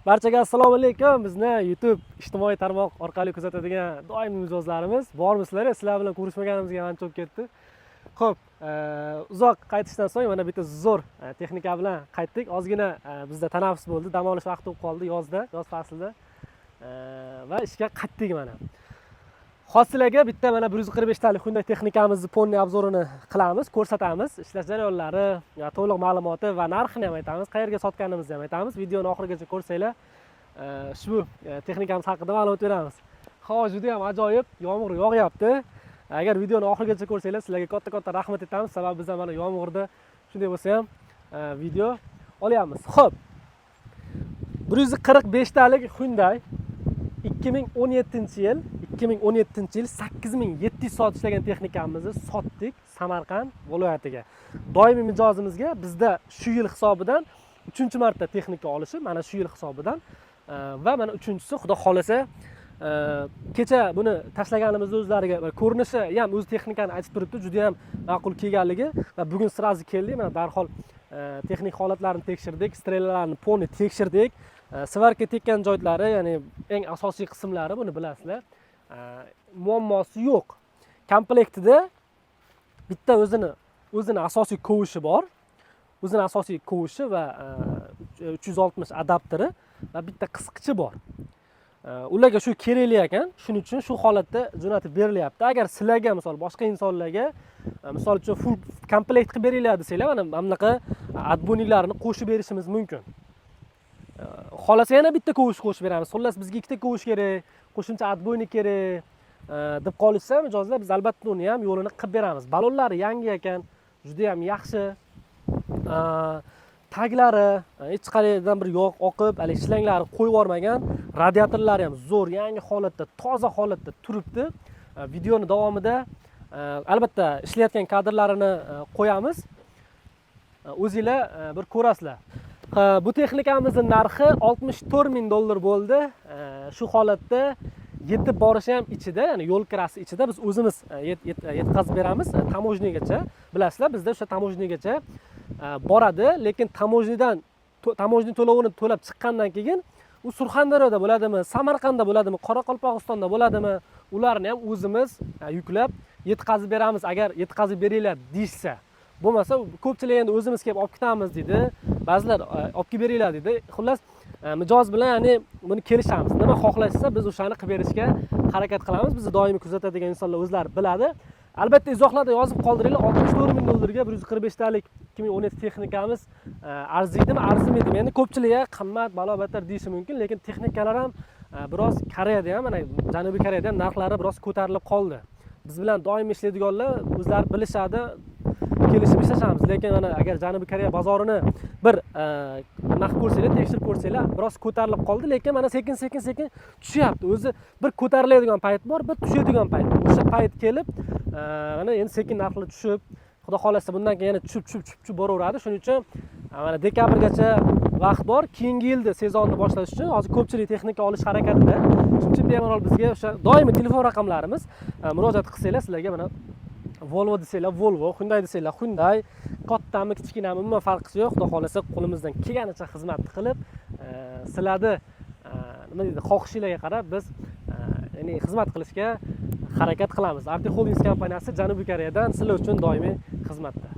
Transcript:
Barchaga assalomu alaykum. Bizni YouTube ijtimoiy tarmoq orqali kuzatadigan doimiy mijozlarimiz, bormisizlar? Sizlar bilan ko'rishmaganimizga ancha bo'lib ketdi. Xo'p, uzoq qaytishdan so'ng mana bitta zo'r texnika bilan qaytdik. Ozgina bizda tanaffus bo'ldi, dam olish vaqti bo'lib qoldi yozda, yoz faslida. Va ishga qaytdik mana. Hozir sizlarga bitta mana 145 talik Hyundai texnikamizni полный обзор ini qilamiz, ko'rsatamiz. Ishlash jarayonlari, to'liq ma'lumoti va narxini ham aytamiz, qayerga sotganimizni ham aytamiz. Videoni oxirigacha ko'rsanglar, ushbu texnikamiz haqida ma'lumot beramiz. Havo juda ham ajoyib, yomg'ir yog'yapti. Agar videoni oxirigacha ko'rsanglar, sizlarga katta-katta rahmat aytamiz, sababi biz ham mana yomg'irda shunday bo'lsa ham video olyapmiz. Xo'p. 145 talik Hyundai 2017-yil, 2017-yil 8700 soat ishlagan texnikamizni sotdik Samarqand viloyatiga. Doimiy mijozimizga bizda shu yil hisobidan 3-marta texnika olishi, mana shu yil hisobidan va mana uchinchisi, xudo xohlasa, kecha buni tashlaganimizda o'zlariga ko'rinishi ham o'zi texnikani aytib turibdi, juda ham ma'qul kelganligi va bugun сразу keldik, mana darhol texnik holatlarini tekshirdik, стрела larni полный tekshirdik. Сварка tekkan joylari, ya'ni eng asosiy qismlari, buni bilasizlar. Muammosi yo'q. Komplektida bitta o'zini asosiy kovushi bor. O'zini asosiy kovushi va 360 adapteri va bitta qisqichi bor. Ularga shu kerakli ekan, shuning uchun shu holatda jo'natib berilyapti. Agar sizlarga, misol, boshqa insonlarga, misol uchun, full komplekt qilib beringlar desanglar, mana bunaqa отбойник larni qo'shib berishimiz mumkin. Xohlasa yana bitta kovush qo'shib beramiz. Xullas, bizga ikkita kovush kerak, qo'shimcha отбойник kerak deb qolishsa mijozlar, biz albatta uni ham yo'lini qilib beramiz. Balonlari yangi ekan, juda ham yaxshi. Taglari hech qayerdan bir yog' oqib, haligi shlanglari qo'yib yubormagan. Radiatorlari ham zo'r, yangi holatda, toza holatda turibdi. Videoni davomida albatta ishlayotgan kadrlarini qo'yamiz. O'zinglar bir ko'rasizlar. Bu texnikamizni narxi 64 ming dollar bo'ldi. Shu holatda yetib borishi ham ichida, ya'ni yo'l kirasi ichida, biz o'zimiz yetkazib beramiz таможня gacha. Bilasizlar, bizda o'sha таможня gacha boradi, lekin таможня dan таможня to'lovini to'lab chiqqandan keyin u Surxondaryoda bo'ladimi, Samarqandda bo'ladimi, Qoraqalpog'istonda bo'ladimi, ularni ham o'zimiz yuklab yetkazib beramiz, agar yetkazib beringlar deyishsa. Bo'lmasa, ko'pchilik endi o'zimiz kelib olib ketamiz deydi, ba'zilar olib kelib beringlar deydi. Xullas, mijoz bilan, ya'ni buni kelishamiz, nima xohlashsa, biz o'shani qilib berishga harakat qilamiz. Bizni doimiy kuzatadigan insonlar o'zlari biladi. Albatta izohlarda yozib qoldiringlar, 64 ming dollarga 145 talik 2017 texnikamiz arziydimi, arzimaydimi? Endi ko'pchilik qimmat, balo battar deyishi mumkin, lekin texnikalar ham biroz Koreyada ham, mana Janubiy Koreyada ham narxlari biroz ko'tarilib qoldi. Biz bilan doim ishlaydiganlar o'zlari bilishadi, kelishib ishlashamiz. Lekin mana agar Janubiy Koreya bozorini bir nima qilib ko'rsanglar, tekshirib ko'rsanglar, biroz ko'tarilib qoldi, lekin mana sekin sekin sekin tushyapti. O'zi bir ko'tariladigan payt bor, bir tushadigan payt bor. O'sha payt kelib mana endi sekin narxlar tushib, xudo xohlasa, bundan keyin yana tushib, tushib, tushib, tushib boraveradi. Shuning uchun mana dekabrgacha vaqt bor keyingi yilda sezonni boshlash uchun. Hozir ko'pchilik texnika olish harakatida, shuning uchun bemalol bizga o'sha doimiy telefon raqamlarimiz, murojaat qilsanglar, sizlarga mana Volvo desanglar Volvo, Hyundai desanglar Hyundai, kattami, kichkinami, umuman farqi yo'q. Xudo xohlasa, qo'limizdan kelganicha xizmatni qilib, sizlarni nima deydi, xohishinglarga qarab biz ya'ni xizmat qilishga harakat qilamiz. Arti Holdings kompaniyasi Janubiy Koreyadan sizlar uchun doimiy xizmatda.